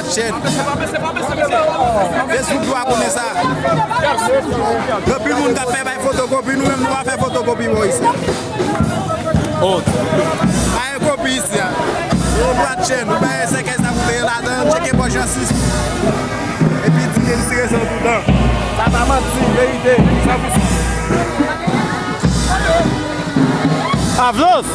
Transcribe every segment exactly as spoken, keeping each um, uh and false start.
Chèn. Facebook dwa konnen sa. Gen anpil moun k ap fè bay fotokopi, nou menm nou pa fè fotokopi bò isi. Oh. Pa gen kopi isi a. Yon dwa chèn, ou bay sèkèy sa pou peye ladan, tcheke pòch an sis. Epi di ke li tire san toutan. Sa pa manti, verite, san pou san. Avans!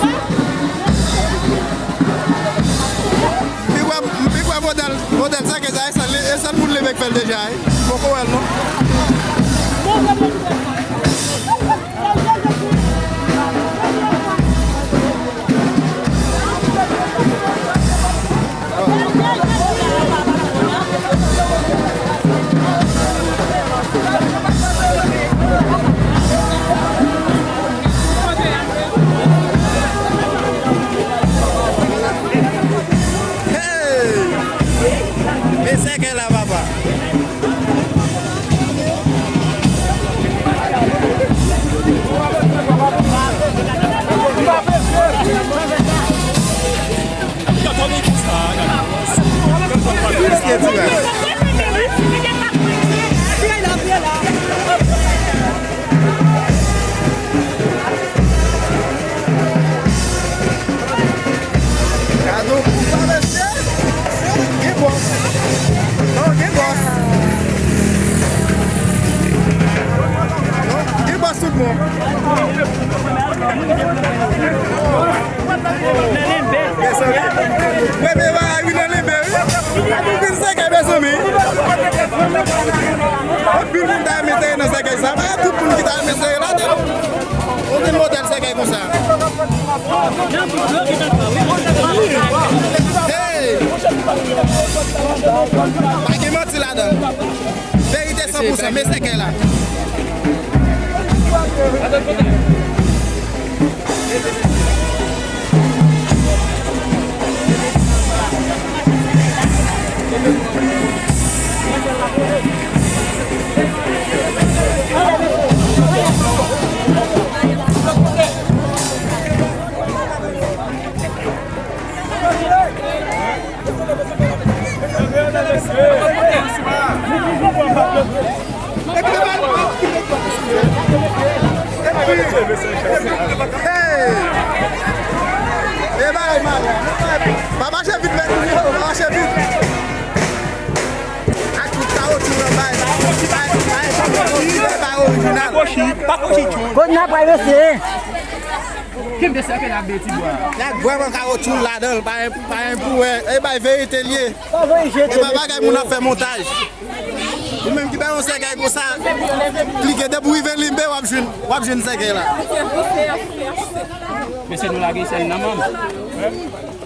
M pi kwè, m pi kwè modèl, modèl sa ke sa, e sèl, e sèl moun leve k fè l deja, wi. M poko wè l, non. Hey! Men sèkèy la, papa. Gade yon koup la, mesye. Gen bòs. Non, gen bòs. Non, gen bòs tout bon. Mezanmi. Wi, men bagay wi nan lenbe, wi. Anpil sèkèy, mezanmi. Anpil moun ta renmen te nan sèkèy sa. Pa tout moun ki ta renmen sere ladan. Yon ti modèl sèkèy konsa. Hey! Pa gen manti ladan. Verite san pou san, men sèkèy la. Hey! E bagay malè. Pa mache vit, men, pa mache vit. Ak tout kawotchou nan bay. Bay, bay, bay, bay orijinal. Kounye a pral eseye. Kenbe sèkèy la byen ti bwa. Nèg vrèman kawotchou ladan l, pa, pa gen pou wè. E bay verite l ye. E pa bagay moun ap fè montaj. Ou menm ki bay yon sèkèy konsa, klike depi w rive Limbe, w ap jwenn, w ap jwenn sèkèy la. Mesye, nou lage sèl nan manm.